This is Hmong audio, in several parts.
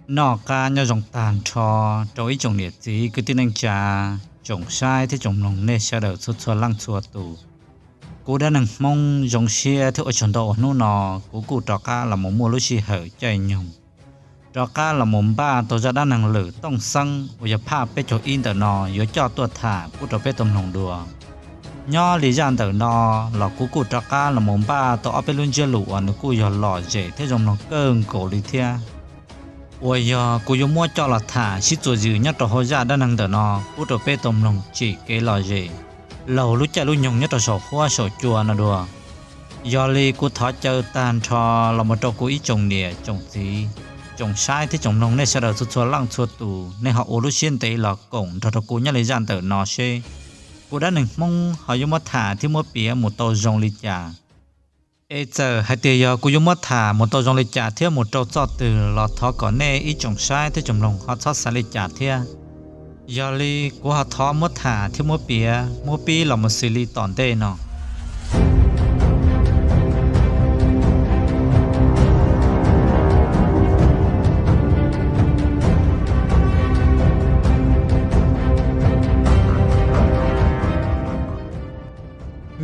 Noj qab nyob zoo tag nrho rau ib tsoom niam txiv kwv tij neej tsa, tsoom saib thiab tsoom mloog nej sawv daws txhua txhua leej txhua tus. Kuv dab neeg Hmoob zoo siab thiab ua tsaug ntau uas hnub no kuv kuj rov qab los mus muaj lub sij hawm caij nyoog rov qab los mus npaj tau zaj dab neeg Lwm Tooj Xeeb uas yog phaj peb caug ib ntawm no yuav coj tuaj tham pub rau peb tau mloog dua. Nyob li zaj ntawm no los kuv kuj rov qab los mus npaj tau ob peb lub ntsiab lus uas nws kuj yog lom zem thiab zoo mloog kawg nkaus li thiab, uas yog kuv yuav muab coj los tham sib txuas zws nyob rau hauv zaj dab neeg ntawm no pub rau peb tau mloog tsim kev lom zem laug lub caij lub nyoog nyob rau saum huab saum cua no dua. Yog li kuv thov caw tag nrho los mus rau kuv ib tsoom niam tsoom txiv, tsoom saib thiab tsoom mloog nej sawv daws txhua txhua leej txhua tus, nej ho ua lub siab ntev los koom nrog rau kuv nyob li zaj ntawm no seb kuv dab neeg Hmoob ho yuav muab tham thiab muab piav mus tau zoo li cas. Es txawm hais tias yog kuv yuav muab tham mus tau zoo li cas thiab mus rau txoj twg los thov kom nej ib tsoom saib thiab tsoom mloog ho txhob xav li cas thiab. Yog li kuv ho thov muab tham thiab muab piav muab pib los mus xws li tom ntej no.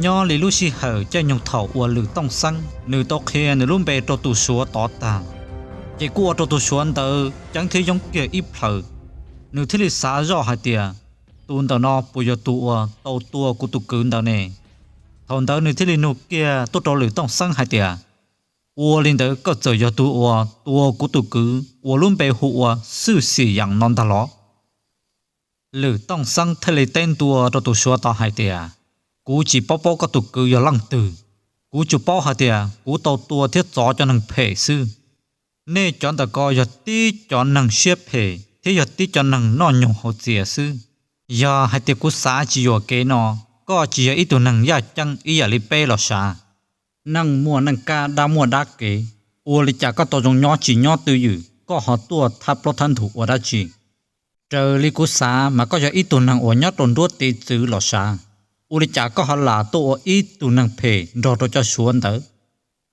Nyob li lub sij hawm caij nyoog thaum uas Lwm Tooj Xeeb nws tau qhia nws lub npe rau tus Suav tod tag, ces kuj ua rau tus Suav ntawd ceeb thiab yoob kiag ib plhaws. Nws thiaj li xav zoj hais tias, tus ntawm no puas yog tus uas tau tua kuv tus kwv ntawd ne? Thaum ntawd nws thiaj li nug kiag tuaj rau Lwm Tooj Xeeb hais tias, ua li ntawd koj txawm yog tus uas tua kuv tus kwv uas lub npe hu ua Xwj Xim Yam no ntag los? Lwm Tooj Xeeb thiaj li teb ntua rau tus Suav tod hais tias, kuv tsis paub paub koj tus kwv yog leej twg. Kuv tsuas paub hais tias kuv tau tua thiab txov cov neeg phem xwb. Nej cov ntawm ko yog tib cov neeg siab phem thiab yog tib cov neeg noj nyoog haus txias xwb. Yog hais tias kuv xav tsis yuam kev no, koj tsis yog ib tug neeg yaj ceeb ib yam li peb los sav. Neej muaj neej kab, dab muaj dab kev, ua li cas koj tau zoo nyob tsis nyob twj ywm, koj ho tuaj thab plaub thab ntug ua dab tsi? Raws li kuv xav mas koj yog ib tug neeg uas nyob rau nruab tiv txwv los sav, ua li cas koj ho lam tuaj ua ib tug neeg phem nrog rau cov Suav ntawd?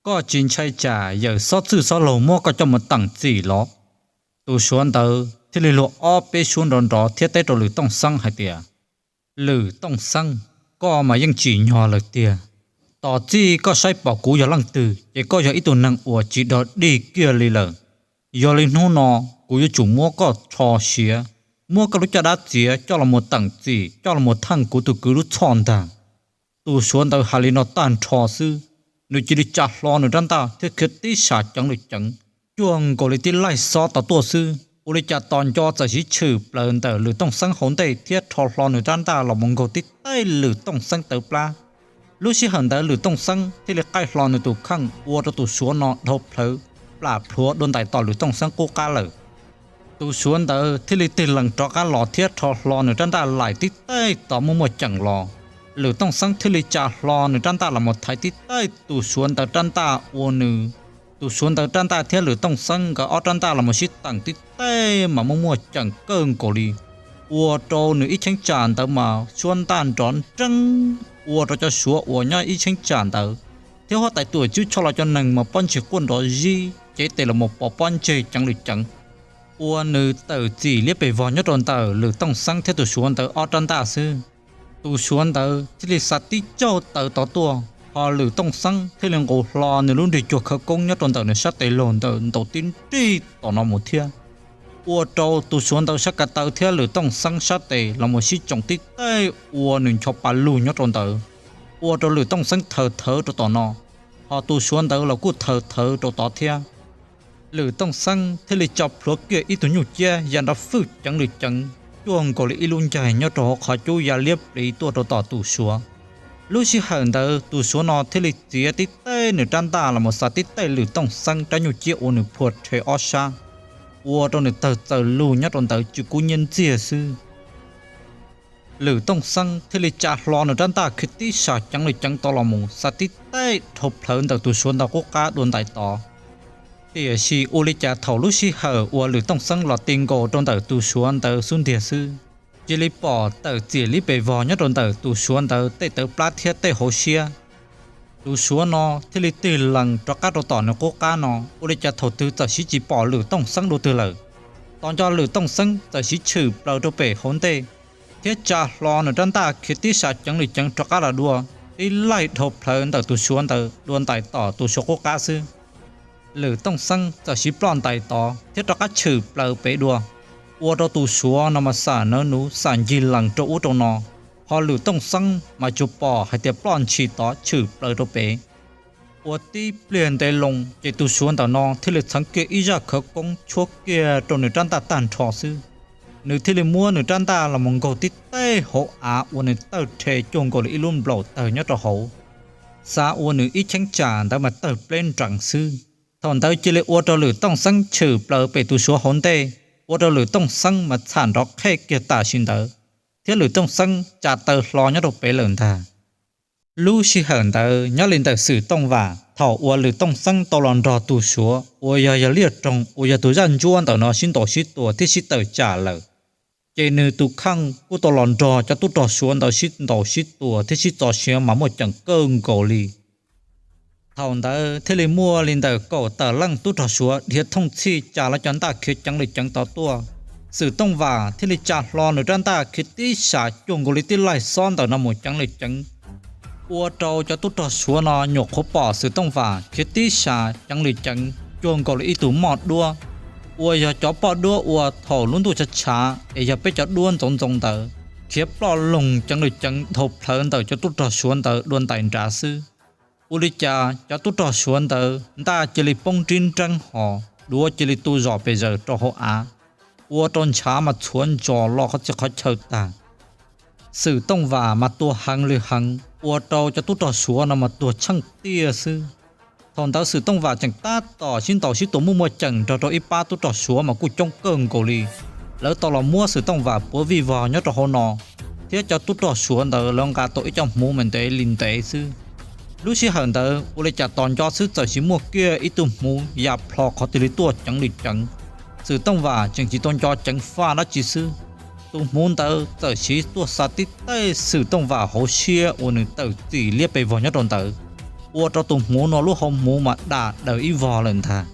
Koj tsis ntshai tsam yawm Xob Txwj Xob Laug muab koj coj mus teem txim los? Tus Suav ntawd thiaj li luag ob peb suab nrov nrov thiab teb rau Lwm Tooj Xeeb hais tias, Lwm Tooj Xeeb, koj mas yeej tsim nyog lawm tiag. Tos txij koj saib pom kuv yog leej twg ces koj yog ib tug neeg uas tsis dog dig kiag li lawm. Yog li hnub no kuv yuav tsum muab koj rho siav, muab koj lub caj dab txiav coj los mus teem txim, coj los mus theej kuv tus kwv lub txhoj ntag. Tus Suav ntawd hais li no tag nrho xwb, nws cia li tsa hlo nws rab ntaj thiab khiav tib sas ceev lwm ceev, cuag nkaus li tib laij xob tod tuaj xwb. Ua li cas tos nco txawm siv tshwm plaws ntawm Lwm Tooj Xeeb hauv ntej thiab rho hlo nws rab ntaj los mus nkaug tib taij Lwm Tooj Xeeb tawv plab. Lub sij hawm ntawd Lwm Tooj Xeeb thiaj li qaij hlo nws tus kheej ua rau tus Suav no dhau plhawv plam plhuav dua ntais tom Lwm Tooj Xeeb qub qab lawm. Tus Suav ntawd thiaj li tig lees rov qab los thiab rho hlo nws rab ntaj laim tib taij tod muaj muaj ceem los. Lwm Tooj Xeeb thiaj li tsa hlo nws rab ntaj los mus thaiv tib taij tus Suav ntawd rab ntaj ua nws. Tus Suav ntawd rab ntaj thiab Lwm Tooj Xeeb nkawd ob rab ntaj los mus sib teem tib taij mas muaj muaj ceem kawg nkaus li, ua rau nws ib cheeb tsam ntawd mas suab ntaj nrov nreeb, ua rau cov Suav uas nyob ib cheeb tsam ntawd thiab huab tais Tuam Tswb Tshoj Los cov neeg mas pob ntseg quaj nrov zib, cev tes los mus pov pob ntseg ceev lwm ceev, ua nws tawm txim liab pes vog nyob rau ntawm Lwm Tooj Xeeb thiab tus Suav ntawd ob rab ntaj xwb. Tus Suav ntawd thiaj li xa tib tsaug tawv tod tuaj, ho Lwm Tooj Xeeb thiaj li nqus hlo nws lub nrig cuag khawv koob nyob rau ntawm nws sab tes laug ntawm ntaus tib nrig tom no mus thiab, ua rau tus Suav ntawd sab ko taw thiab Lwm Tooj Xeeb sab tes los mus sib tsoo tib taij ua nws ncho pa lug nyob rau ntawd, ua rau Lwm Tooj Xeeb thawv thawv rau tom no, ho tus Suav ntawd los kuj thawv thawv rau tod thiab. Lwm Tooj Xeeb thiaj li tsa plhuav kiag ib tug nyuj ciab ya nrov fwj ceev lwm ceev, cuag nkaus li ib lub ncaig nyob rau hauv qhov cub ya liab pliv tuaj rau tom tus Suav. Lub sij hawm ntawd tus Suav no thiaj li txiav tib taij nws rab ntaj los mus xa tib taij Lwm Tooj Xeeb rab nyuj ciab ua nws phua rhe ob sab, ua rau nws tawg txaws lug nyob rau ntawd tsw kub nyiab ntxiag xwb. Lwm Tooj Xeeb thiaj li tsa hlo nws rab ntaj khiav tib sas ceev lwm ceev tod los mus xa tib taij dhau plhawv ntawm tus Suav ntawd qub qab dua ntais tod. Tiam sis ua li cas thaum lub sij hawm uas Lwm Tooj Xeeb los ti nkaus rau ntawm tus Suav ntawd xub ntiag xwb, cia li pom tawm txiam liab pes vog nyob rau ntawm tus Suav ntawd tej tawv plab thiab tej hauv siab. Tus Suav no thiaj li tig lees rov qab rau tom nws qub qab no, ua li cas thaum twg txawm siv tsis pom Lwm Tooj Xeeb dua twg lawm. Tos nco Lwm Tooj Xeeb txawm siv tshwm plaws rau pem hauv ntej thiab tsa hlo nws rab ntaj khiav tib sas ceev li ceev rov qab los dua, tib laig dhau plhawv ntawm tus Suav ntawd dua ntais tom tus Suav qub qab xwb. Lwm Tooj Xeeb txawm siv ploj ntais tod thiab rov qab tshwm plaws pem dua, ua rau tus Suav no mas xam nawv nuv xam ncig lees rau ub rau no, ho Lwm Tooj Xeeb mas tsuas pom hais tias ploj ntshis tod tshwm plaws rau pem. Ua tib pliag ntev loo ces tus Suav ntawm no thiaj li txheev kiag ib zaj khawv koob tshuab kiag rau nws rab ntaj tag nrho xwb, nws thiaj li muab nws rab ntaj los mus nkaug tib teg hauv av ua nws tawg rhe cuag nkaus li ib lub nplaum tawg nyob rau hauv, xav ua nws ib cheeb tsam ntawd mas tawg pleb nrees xwb. Thaum ntawd cia li ua rau Lwm Tooj Xeeb tshwm plaws pem tus Suav hauv ntej, ua rau Lwm Tooj Xeeb mas txham nrov qhej kiag tam sim ntawd, thiab Lwm Tooj Xeeb tsa taw hlo nyob rau pem lawm ntag. Lub sij hawm ntawd nyob li ntawm Xwm Tooj Vam, thaum uas Lwm Tooj Xeeb tau los nrog tus Suav uas yog yawg Liaj Roog uas yog tus zaj ntsuab ntawm no sib ntaus sib tua thiab sib tawm tsam lawm, ces nws tus kheej kuj tau los nrog cov tub rog Suav ntawd sib ntaus sib tua thiab sib txo siav mas muaj ceem kawg nkaus li. Thaum ntawd thiaj li muaj li ntawm kaum tawm leej tub rog Suav dhia thooj txhij tsa lawv cov ntaj khiav ceev li ceev tod tuaj. Xwm Tooj Vam thiaj li tsa hlo nws rab ntaj khiav tib sas cuag nkaus li tib laig xob ntawm no mus ceev li ceev, ua rau cov tub rog Suav no nyuam qhuav pom Xwm Tooj Vam khiav tib sas ceev li ceev cuag nkaus li ib tug moj duab, uas yog cov poj duab uas thaum lub ntuj tshav tshav es yog peb cov duab ntxoov ntxoo ntawd, khiav ploj loog ceev li ceev dhau plhawv ntawm cov tub rog Suav ntawd dua ntais nrad xwb. Ua li cas cov tub rog Suav ntawd ntaj cia li poob nrib nreeb hos duav cia li tu zos pes zaws rau hauv av, ua rau ntshav mas txhuav ntsos los qhov txhia qhov chaw tag. Xwm Tooj Vam mas tuag heev li heev, ua rau cov tub rog Suav no mas tuag tsheej tiaj xwb. Thaum ntawd Xwm Tooj Vam tseem tab tom sib ntaus sib tua muaj muaj ceem nrog rau ib pab tub rog Suav mas kuj coob kawg nkaus li. Lawv tau los muab Xwm Tooj Vam puav vij vog nyob rau hauv no, thiab cov tub rog Suav ntawd lawv nqa tau ib co hmuv mas ntev li ntev xwb. Lub sij hawm ntawd ua li cas tos nco xwb txawm siv muaj kiag ib tug hmuv ya plho qhov twg li tuaj ceev li ceev. Xwm Tooj Vam tseem tsis tau nco ceev faj dab tsi xwb, tus hmuv ntawd txawm siv tuaj xa tib teg Xwm Tooj Vam hauv siab uas nws tawm txim liab pes vog nyob rau ntawd, ua rau tus hmuv no lub hauv hmuv mas dam daws ib vog lawm ntag.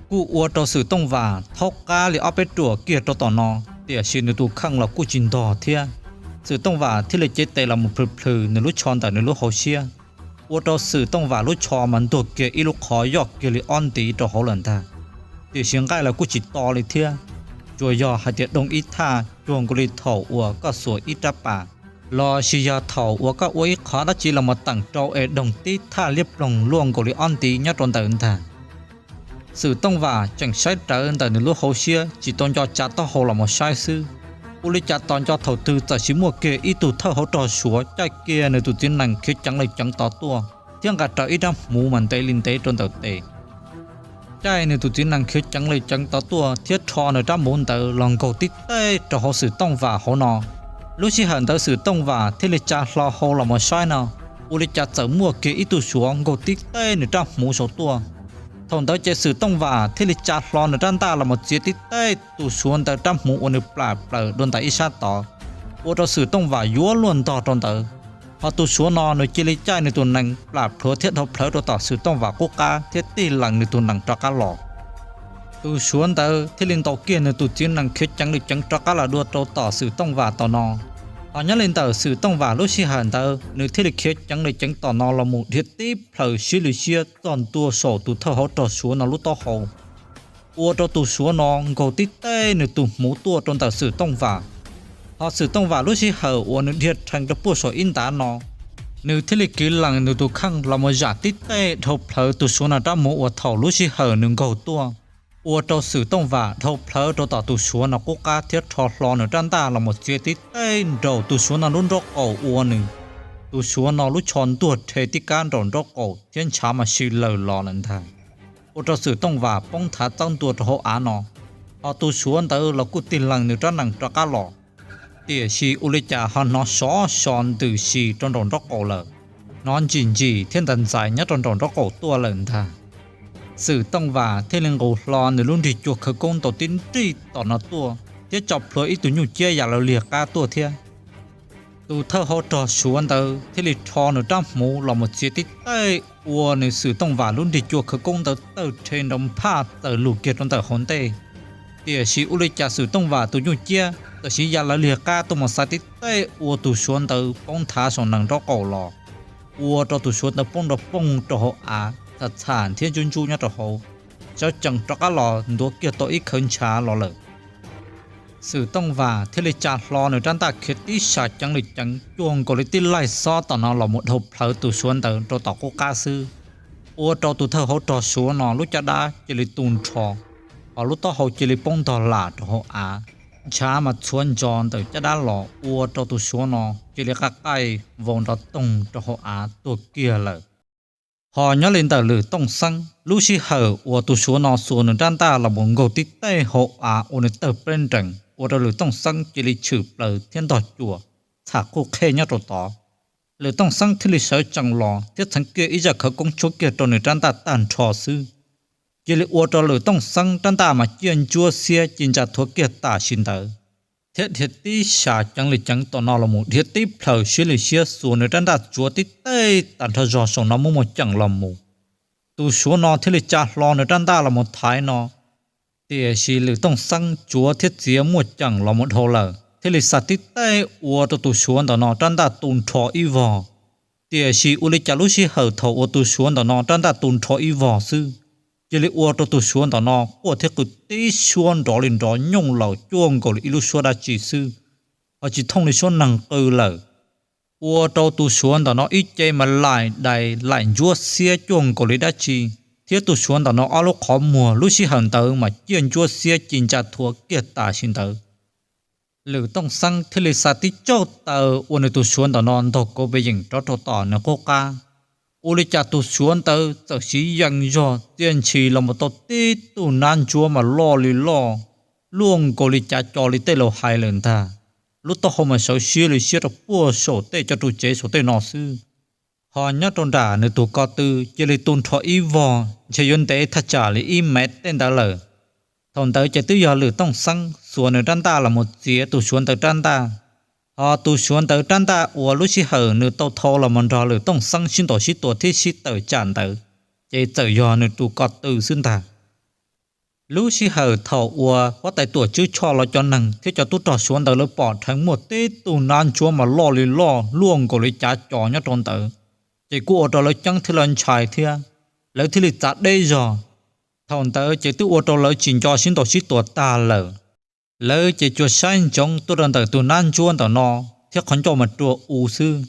Kuj ua rau Xwm Tooj Vam thaub qab li ob peb ruam kiag rau tom no, tiam sis nws tus kheej los kuj tsis ntog thiab. Xwm Tooj Vam thiaj li cev tes los mus plhws plhws nws lub tsho ntawm nws lub hauv siab, ua rau Xwm Tooj Vam lub tsho mas ntuag kiag ib lub qhov yoj kiag li ob ntiv rau hauv lawm ntag. Tiam sis nqaij los kuj tsis to li thiab, tsuas yog hais tias doo ib thaj cuag nkaus li thaum uas koj xuas ib rab pas, los sis yog thaum uas koj ua ib qhov dab tsi los mus teem rau es doo tib thaj liab ploog luaj nkaus li ob ntiv nyob rau ntawd ntag. Xwm Tooj Vam tseem saib rawv ntawm nws lub hauv siab tsis tau nco tsa taub hau los mus saib xwb, ua li cas tos nco thaum twg txawm siv muaj kiag ib tug thawj hauv rog Suav caij kiag nws tus txiv nees khiav ceev li ceev tod tuaj thiab nqa rawv ib rab hmuv mas ntev li ntev rau ntawm tes. Caij nws tus txiv nees khiav ceev li ceev tod tuaj thiab rho nws rab hmuv ntawd los nkaug tib teg rau hauv Xwm Tooj Vam hauv no. Lub sij hawm ntawd Xwm Tooj Vam thiaj li tsa hlo hau los mus saib no, ua li cas txawm muaj kiag ib tug Suav nkaug tib teg nws rab hmuv saum tuaj. Thaum ntawd ces Xwm Tooj Vam thiaj li tsa hlo nws rab ntaj los mus txiav tib teg tus Suav ntawd rab hmuv uas nws plam plaws dua ntais ib sab tod, ua rau Xwm Tooj Vam yuav luaj ntog rau ntawd. Ho tus Suav no nws cia li caij nws tus nees plam plhuav thiab dhau plhawv rau tom Xwm Tooj Vam qub qab thiab tig lees nws tus nees rov qab los. Tus Suav ntawd thiaj li ntaus kiag nws tus txiv nees khiav ceev li ceev rov qab los dua rau tom Xwm Tooj Vam tom no. Ho nyob li ntawm Xwm Tooj Vam lub sij hawm ntawd nws thiaj li khiav ceev li ceev tom no los mus dhia tib plhaws sib lwm siab txog ntua saum tus thawj hauv rog Suav no lub taub hau, ua rau tus Suav no nkaug tib teg nws tus hmuv tuaj rau ntawm Xwm Tooj Vam. Ho Xwm Tooj Vam lub sij hawm uas nws dhia rhees rau puag saum ib ntav no, nws thiaj li kiv lees nws tus kheej los mus zam tib teg dhau plhawv tus Suav no rab hmuv uas thaum lub sij hawm nws nkaug tuaj, ua rau Xwm Tooj Vam dhau plhawv rau tom tus Suav no qub qab thiab rho hlo nws rab ntaj los mus txiav tib teg nraum tus Suav no lub nraub qaum ua nws, tus Suav no lub tsho ntuag rhe tib kab nraum nraub qaum thiab ntshav mas si lawm los lawm ntag, ua rau Xwm Tooj Vam poob nthav txawb ntua rau hauv av no. Ho tus Suav ntawd los kuj tig lees nws rab nees rov qab los, tiam sis ua li cas ho hnov sov so ntws si rau nraum nraub qaum lawm, hnov ntsim ntsim thiab ntxais ntxais nyob rau nraum nraub qaum tuaj lawm ntag. Xwm Tooj Vam thiaj li nqus hlo nws lub nrig cua khawv koob ntau tib nrig tom no tuaj thiab tso plhuav ib tug nyuj ciab yam lav liag qab tuaj thiab. Tus thawj hauv rog Suav ntawd thiaj li rho nws rab hmuv los mus txiav tib teg ua nws Xwm Tooj Vam lub nrig cua khawv koob ntawd tawg rhe nrov nphaj txawm lug kiag rau ntawm hauv ntej. Tiam sis ua li cas Xwm Tooj Vam tus nyuj ciab txawm siv ya lawv li qab tuaj mus xa tib teg ua tus suav ntawd poob nthav saum nees nraub qaum los, ua rau tus suav ntawd poob nrov poog rau hauv av txham txham thiab ntsub ntsub nyob rau hauv, sawv tsees rov qab los ntuav kiag tau ib khawv ntshav los lawm. Xwm Tooj Vam thiaj li tsa hlo nws rab ntaj khiav tib sab ceev li ceev cuag nkaus li tib laig xob tom no los mus dhau plhawv tus suav ntawd rau tom qub qab xwb, ua rau tus thawj hauv rog suav no lub caj dab cia li tu nrho, hos lub taub hau cia li poob ntog lam rau hauv av. Ntshav mas txhuav ntsos ntawm caj dab los ua rau tus suav no cia li qab qaij vau nrov toog rau hauv av tuag kiag lawm. Hos nyob li ntawm Lwm Tooj Xeeb, lub sij hawm uas tus suav no xuas nws rab ntaj los mus nkaug tib teg hauv av ua nws tawg pleb nrees ua rau Lwm Tooj Xeeb cia li tshwm plaws thiab ntog cuam, txham quj qhej nyob rau tod. Lwm Tooj Xeeb thiaj li sawv tsees los thiab txheev kiag ib zaj khawv koob tshuab kiag rau nws rab ntaj tag nrho xwb, cia li ua rau Lwm Tooj Xeeb rab ntaj mas ciaj ntsuab xiab ci ntsa thuav kiag tam sim ntawd, thiab dhia tib sab ceev li ceev tom no los mus dhia tib plhaws siab li siab xuas nws rab ntaj tsuav tib teg tag nrho zog saum no muaj muaj ceem los mus. Tus suav no thiaj li tsa hlo nws rab ntaj los mus thaiv no, tiam sis Lwm Tooj Xeeb tsuav thiab txiav muaj ceem los mus dhau lawm thiaj li xa tib teg ua rau tus suav ntawm no rab ntaj tu nrho ib vog. Tiam sis ua li cas lub sij hawm thaum uas tus suav ntawm no rab ntaj tu nrho ib vog xwb, cia li ua rau tus suav ntawm no quaj thiab qw tib suab nrov li nrov nyooj laus cuag nkaus li ib lub suab dab tsi xwb, ho tsis thooj li suab neeg qw lawm. Ua rau tus suav ntawm no ib ce mas laim dais laim ntsuab xiab cuag nkaus li dab tsi, thiab tus suav ntawm no ob lub qhov muag lub sij hawm ntawd mas ciaj ntsuab xiab ci ntsa thuav kiag tam sim ntawd. Lwm Tooj Xeeb thiaj li xa tib tsaug taw ua nws tus suav ntawm no ntaug kauv pes yeem rov rau tom nws qub qab. Ua li cas tus suav ntawd txawm siv yees zog txia ntshis los mus tau tib tug nab ntsuab mas loj li loj, luaj nkaus li cav co li tej laus hais lawm ntag. Lub taub hau mas sawv siab li siab rau puag saum tej cov ru tsev saum tej no xwb. Ho nyob rau nram nws tus ko tw cia li tu nrho ib vog ntshe yuav ntev thaj tsam li ib mev tej ntawd lawm. Thaum ntawd ces twb yog Lwm Tooj Xeeb xuas nws rab ntaj los mus txiav tus suav ntawd rab ntaj. Ho tus suav ntawd rab ntaj uas lub sij hawm nws tau thau los mus nrog Lwm Tooj Xeeb sib ntaus sib tua thiab sib tawm tsam ntawd, ces txawm yog nws tus ko tw xwb ntag. Lub sij hawm thaum uas huab tais Tuam Tswb Tshoj los cov neeg thiab cov tub rog suav ntawd lawv pom dheev muaj tib tug nab ntsuab mas loj li loj luaj nkaus li cav co nyob rau ntawd, ces kuj ua rau lawv ceeb thiab lawv ntshai thiab, lawv thiaj li txav deb zog. Thaum ntawd ces twb ua rau lawv tsis nco sib ntaus sib tua tag lawm. Lawv ces tsuas saib ntsoov tuaj rau ntawm tus nab ntsuab ntawm no thiab qhov ncauj mas rua u xwb.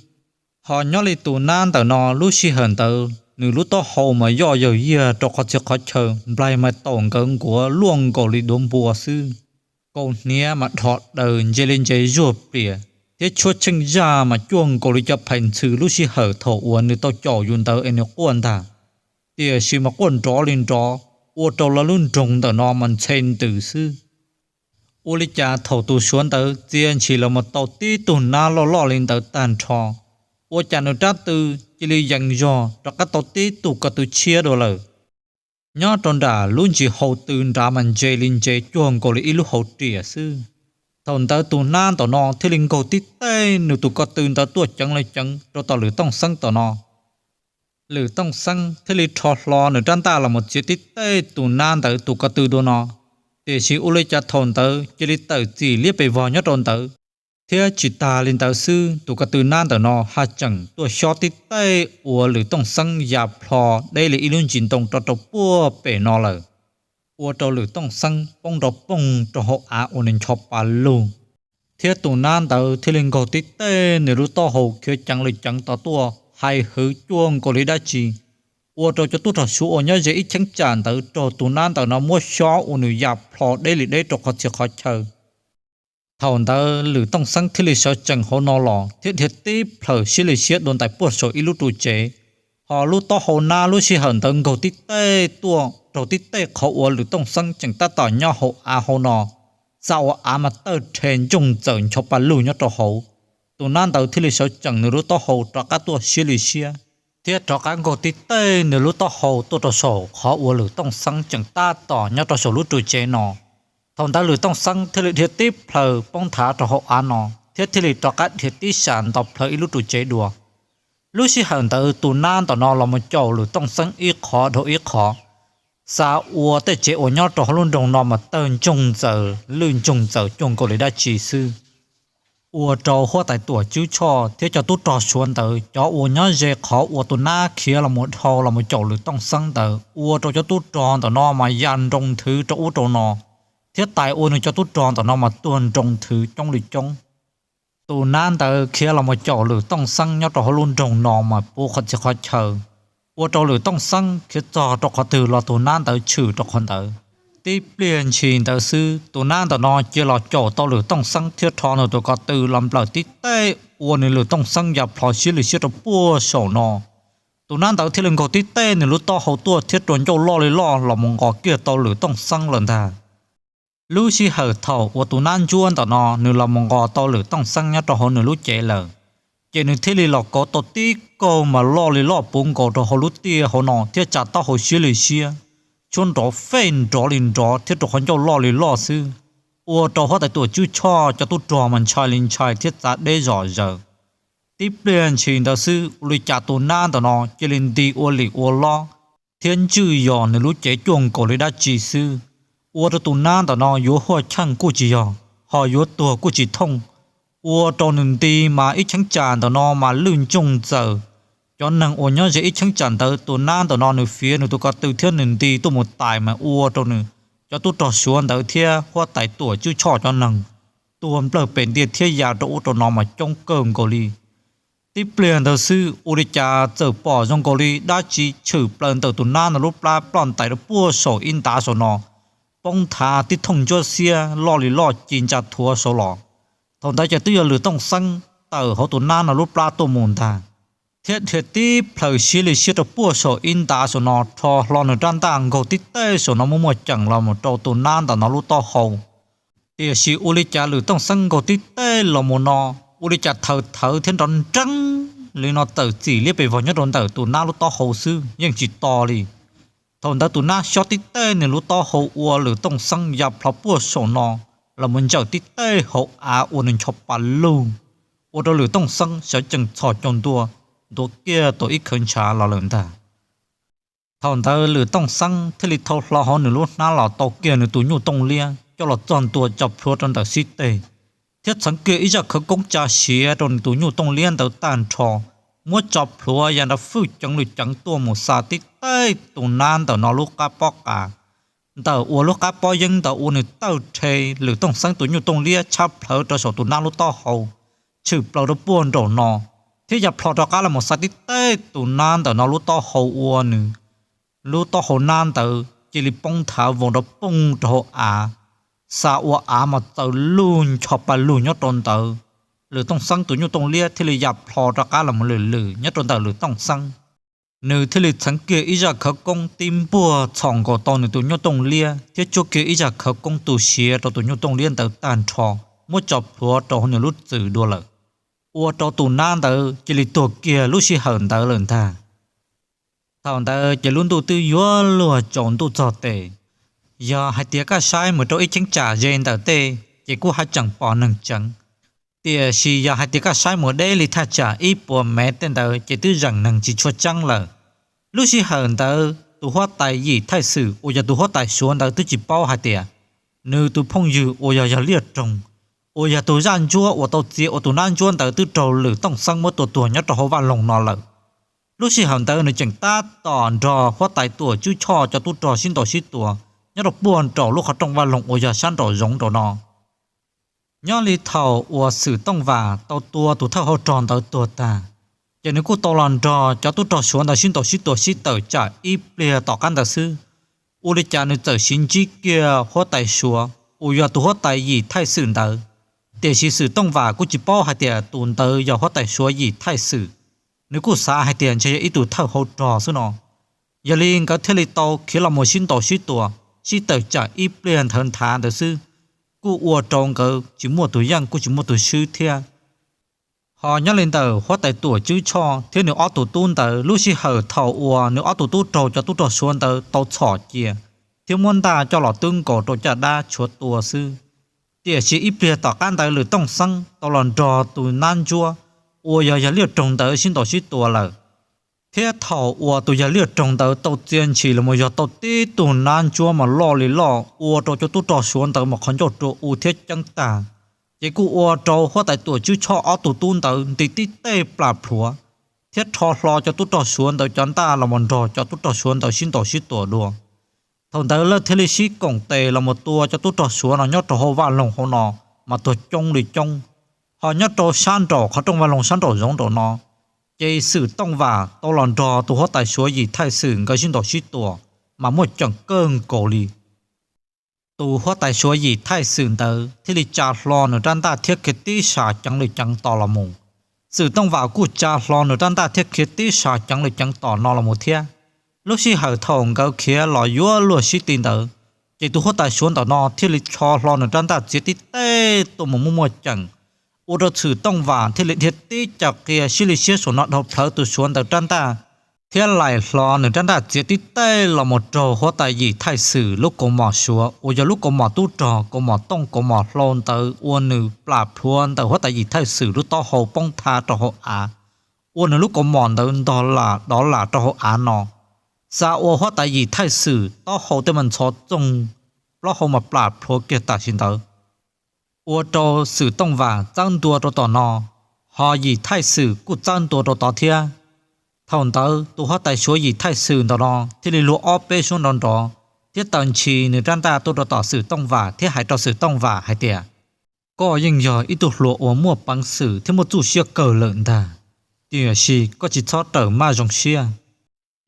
Ho nyob li tus nab ntawm no lub sij hawm ntawd nws lub taub hau mas yoj yaws yiag rau qhov txhia qhov chaw, nplaig mas taum nkawd nkuav luaj nkaus li duav npua xwb. Kaus hniav mas dhos daws ntse li ntses zuag plias, thiab tshuab tsheej zaj mas cuag nkaus li cov phais ntxhw lub sij hawm thaum uas nws tau caum yus ntawd es nws quaj ntag. Tiam sis mas quaj nrov li nrov, ua rau lawv lub nroog ntawm no mas ntxhe ntws xwb. Ua li cas thaum tus suav ntawd txia ntshis los mus tau tib tug nab loj loj li ntawd tag nrho, ua cas nws rab tw cia li yees zog rov qab tau tib tug ko tw tshiab dua lawm. Nyob rau nram lub ntsis hau tw nrad mas ntse li ntse cuag nkaus li ib lub hauv riam xwb. Thaum ntawd tus nab ntawm no thiaj li nkaug tib teg nws tus ko tw ntawd tuaj ceev li ceev rau tom Lwm Tooj Xeeb tom no. Lwm Tooj Xeeb thiaj li rho hlo nws rab ntaj los mus txiav tib teg tus nab ntawd tus ko tw dua no. Tiam sis ua li cas thaum ntawd cia li tawm txim liab pes vog nyob rau ntawd, thiab tsis tas li ntawd xwb tus ko tw nab ntawm no haj tseem tuaj xyob tib teg ua Lwm Tooj Xeeb ya plho deb li ib lub ntsis ntoo rau rau puag pem no lawm, ua rau Lwm Tooj Xeeb poob nrov poog rau hauv av ua nws ncho pa lug. Thiab tus nab ntawd thiaj li nkaug tib teg nws lub taub hau khiav ceev li ceev tod tuaj hais hwv cuag nkaus li dab tsi, ua rau cov tub rog suav uas nyob ze ib cheeb tsam ntawd raug tus nab ntawm no muab xyob ua nws ya plho deb li deb rau qhov txhia qhov chaw. Thaum ntawd Lwm Tooj Xeeb thiaj li sawv tsees hauv no los thiab dhia tib plhaws siab li siab dua ntais puag saum ib lub ru tsev. Ho lub taub hau nab lub sij hawm ntawd nkaug tib teg tuaj raug tib teg qhov uas Lwm Tooj Xeeb tseem tab tom nyob hauv av hauv no, xa ua av mas tawg rhe ntsoog txawm ncho pa lug nyob rau hauv. Tus nab ntawd thiaj li sawv tsees nws lub taub hau rov qab tuaj siab li siab, thiab rov qab nkaug tib teg nws lub taub hau tuaj rau saum qhov uas Lwm Tooj Xeeb tseem tab tom nyob rau saum lub ru tsev no. Thaum ntawd Lwm Tooj Xeeb thiaj li dhia tib plhaws poob nthav rau hauv av no, thiab thiaj li rov qab dhia tib sam nto plhaws ib lub ru tsev dua. Lub sij hawm ntawd tus nab ntawm no los mus caum Lwm Tooj Xeeb ib qhov dhau ib qhov. Xav ua tej tsev uas nyob rau hauv lub nroog no mas tawg ntsoog ntxaws lwj ntsoog ntxaws cuag nkaus li dab tsi xwb. Ua rau huab tais Tuam Tswb Tshoj thiab cov tub rog Suav ntawd cov uas nyob ze qhov uas tus nab khiav los mus dhau los mus caum Lwm Tooj Xeeb ntawd ua rau cov tub rog ntawm no mas ya nroo nthwv rau ub rau no, thiab tais ua nws cov tub rog ntawm no mas tuag nroo nthwv coob li coob. Tus nab ntawd khiav los mus caum Lwm Tooj Xeeb nyob rau hauv lub nroog no mas puv qhov txhia qhov chaw, ua rau Lwm Tooj Xeeb khiav txog rau qhov twg los tus nab ntawd tshwm rau qhov ntawd. Tib pliag ntshis ntawd xwb tus nab ntawm no cia los caum tau Lwm Tooj Xeeb thiab rho nws tus ko tw los nplawm tib teg ua nws Lwm Tooj Xeeb ya plho siab li siab rau puag saum no. Tus nab ntawd thiaj li nkaug tib teg nws lub taub hau tuaj thiab rua ncauj loj li loj los mus nqos kiag tau Lwm Tooj Xeeb lawm ntag. Lub sij hawm thaum uas tus nab ntsuab ntawm no nws los mus nqos tau Lwm Tooj Xeeb nyob rau hauv nws lub cev lawm, ces nws thiaj li los kauv tau tib kaug mas loj li loj puv nkaus rau hauv lub tiaj hauv no thiab tsa taub hau siab li siab, tshuab nrov fej nrov li nrov thiab rua qhov ncauj loj li loj xwb, ua rau huab tais Tuam Tswb Tshoj cov tub rog mas ntshai li ntshai thiab txav deb zom zaws. Tib pliag ntshis ntawd xwb ua li cas tus nab ntawm no cia li nti ua lim ua lob thiab ntswj yos nws lub cev cuag nkaus li dab tsi xwb, ua rau tus nab ntawm no yuav huaj cheej kuj tsis yog, ho yuav tuag kuj tsis thooj, ua rau nws nti mas ib cheeb tsam ntawm no mas lwj ntsoog ntxaws. Cov neeg uas nyob ze ib cheeb tsam ntawd tus nab ntawm no nws fiav nws tus ko tw thiab nws nti tuaj mus tais mas ua rau nws cov tub rog Suav ntawd thiab huab tais Tuam Tswb Tshoj cov neeg tuag nplawg pes ntiag thiab ya rau ub rau no mas coob kawg nkaus li. Tib pliag ntawd xwb ua li cas txawm pom zoo nkaus li dab tsi tshwm plaws ntawm tus nab no lub plab ploj ntais rau puag saum ib ntav saum no, poob nthav tib thooj ntsuab xiab loj li loj ci ntsa thuav saud los. Thaum ntawd ces twb yog Lwm Tooj Xeeb tawm hauv tus nab no lub plab tuaj mus ntag, thiab dhia tib plhaws siab li siab rau puag saum ib ntav saum no rho hlo nws rab ntaj nkaug tib teg saum no muaj muaj ceem los mus rau tus nab ntawm no lub taub hau. Tiam sis ua li cas Lwm Tooj Xeeb nkaug tib teg los mus no, ua li cas thawv thawv thiab nrov nreeb li no txawm txim liab pes vog nyob rau ntawm tus nab lub taub hau xwb yeej tsis to li. Thaum ntawd tus nab xyob tib teg nws lub taub hau ua Lwm Tooj Xeeb ya plho puag saum no los mus ntsawm tib teg hauv av ua nws ncho pa lug, ua rau Lwm Tooj Xeeb sawv tsees txhos caug ntua, ntuav kiag tau ib khawv ntshav los lawm ntag. Thaum ntawd Lwm Tooj Xeeb thiaj li thau hlo hauv nws lub hnab los tau kiag nws tus nyuj tooj liab coj los txog ntua tso plhuav rau ntawm xib teg, thiab txheev kiag ib zaj khawv koob tsa siav rau nws tus nyuj tooj liab ntawd tag nrho, muab tso plhuav ya nrov fwj ceev lwm ceev tuaj mus xa tib teg tus nab ntawm no lub qab pob qa. Ntawm uas lub qab pob yeeb ntawd ua nws tawg rhe, Lwm Tooj Xeeb tus nyuj tooj liab tshab plhawv rau saum tus nab lub taub hau, tshwm plaws rau puag nraum no, thiab ya plho rov qab los mus xa tib teg tus nab ntawm no lub taub hau ua nws lub taub hau nab ntawd cia li poob nthav vau nrov poog rau hauv av, xa ua av mas txawv lug ncho pa lug nyob rau ntawd. Lwm Tooj Xeeb tus nyuj tooj liab thiaj li ya plho rov qab los mus lwm lwm nyob rau ntawm Lwm Tooj Xeeb. Nws thiaj li txheev kiag ib zaj khawv koob tib npuaj txhom nkaus tau nws tus nyuj tooj liab thiab tsuab kiag ib zaj khawv koob tu siav rau tus nyuj tooj liab ntawd tag nrho, muab tso plhuav rau hauv nws lub txwm dua lawm, ua rau tus nab ntawd cia li tuag kiag lub sij hawm ntawd lawm ntag. Thaum ntawd ces lub ntuj twb yuav luag tsaus ntuj txog tes. Yog hais tias koj saib mus rau ib cheeb tsam ze ntawm tej ces kuj haj tseem pom neeg tseev, tiam sis yog hais tias koj saib mus deb li thaj tsam ib puas mev tej ntawd ces twb zeem neeg tsis tshua tseeb lawm. Lub sij hawm ntawd tus huab tais Yim Thaij Xwm uas yog tus huab tais Suav ntawd twb tsis paub hais tias nws tus phooj ywg uas yog yog Liaj Roog, uas yog tus zaj ntsuab uas tau txia ua tus nab ntsuab ntawd twb raug Lwm Tooj Xeeb muab tua tuag nyob rau hauv vaj loog no lawm. Lub sij hawm ntawd nws tseem tab tom nrog huab tais Tuam Tswb Choj cov tub rog sib ntaus sib tua nyob rau puag nraum lub qhov rooj vaj loog uas yog sab nraum zoov nraum no. Nyob li thaum uas Xwm Tooj Vam tau tua tus thawj hauv rog ntawd tuag tag, ces nws kuj tau los nrog cov tub rog Suav ntawd sib ntaus sib tua sib tawm tsam ib pliag tom qab ntawd xwb, ua li cas nws txawm siv ntsib kiag huab tais Suav uas yog tus huab tais Yim Thaij Xwm ntawd. Tiam sis Xwm Tooj Vam kuj tsis paub hais tias tus ntawd yog huab tais Suav Yim Thaij Xwm, nws kuj xav hais tias ntshe yog ib tug thawj hauv rog xwb no. Yog li nkawd thiaj li tau khiav los mus sib ntaus sib tua, sib tawm tsam ib pliag nthawv nthav ntawd xwb, kuj ua rau nkawd tsis muaj tus yeej kuj tsis muaj tus swb thiab. Ho nyob li ntawm huab tais Tuam Tswb Choj thiab nws ob tug tub ntawd, lub sij hawm thaum uas nws ob tug tub raug cov tub rog Suav ntawd tau txhom cia thiab muab ntaj coj los twb nkaus rau caj dab tshuav tua xwb. Tiam sis ib pliag tom qab ntawd Lwm Tooj Xeeb tau los nrog tus nab ntsuab uas yog yog Liaj Roog ntawd sib ntaus sib tua lawm. Thiab thaum uas tus yawg liaj roog ntawd tau txia ntshis los mus yog tau tib tug nab ntsuab mas loj li loj ua rau cov tub rog Suav ntawd mas qhov ncauj rua u thiab ceeb tag, ces kuj ua rau huab tais Tuam Tswb Tshoj ob tug tub ntawd nti tib teg plam plhuav, thiab rho hlo cov tub rog Suav ntawd cov ntaj los mus nrog cov tub rog Suav ntawd sib ntaus sib tua dua. Thaum ntawd lawv thiaj li sib koom tes los mus tua cov tub rog Suav no nyob rau hauv vaj loog hauv no mas tuag coob li coob. Ho nyob rau sab nraum qhov rooj vaj loog sab nraum zoov nraum no, ces Xwm Tooj Vam tau los nrog tus huab tais Suav Yim Thaij Xwm nkawd sib ntaus sib tua mas muaj ceem kawg nkaus li. Tus huab tais Suav Yim Thaij Xwm ntawd thiaj li tsa hlo nws rab ntaj thiab khiav tib sas ceev li ceev tos los mus. Xwm Tooj Vam kuj tsa hlo nws rab ntaj thiab khiav tib sas ceev li ceev tos no los mus thiab. Lub sij hawm thaum nkawd khiav los yuav luag sib ti ntawd, ces tus huab tais Suav ntawm no thiaj li rho hlo nws rab ntaj txiav tib teg tuaj mus muaj muaj ceem, ua rau Xwm Tooj Vam thiaj li dhia tib co qia sib li siab saum no dhau plhawv tus Suav ntawd rab ntaj, thiab laim hlo nws rab ntaj txiav tib teg los mus raug huab tais Yim Thaij Xwm lub kaus mom Suav uas yog lub kaus mom tub rog kaus mom tooj kaus mom hlau ntawd ua nws plam plhuav ntawm huab tais Yim Thaij Xwm lub taub hau poob tha rau hauv av, ua nws lub kaus mom ntawd ntog lam dov lam rau hauv av no. Xa ua huab tais Yim Thaij Xwm taub hau tej mas ntxhov txoog, plaub hau mas plam plhuav kiag tam sim ntawd, ua rau Xwm Tooj Vam txawb ntua rau tom no, ho Yim Thaij Xwm kuj txawb ntua rau tod thiab. Thaum ntawd tus huab tais Suav Yim Thaij Xwm ntawm no thiaj li luag ob peb suab nrov nrov thiab taws ntshis nws rab ntaj tuaj rau tom Xwm Tooj Vam thiab hais rau Xwm Tooj Vam hais tias, koj yeej yog ib tug hluas uas muaj peev xwm thiab muaj txuj siab kawg lawm ntag, tiam sis koj tsis txhob rawm maj zoo siab.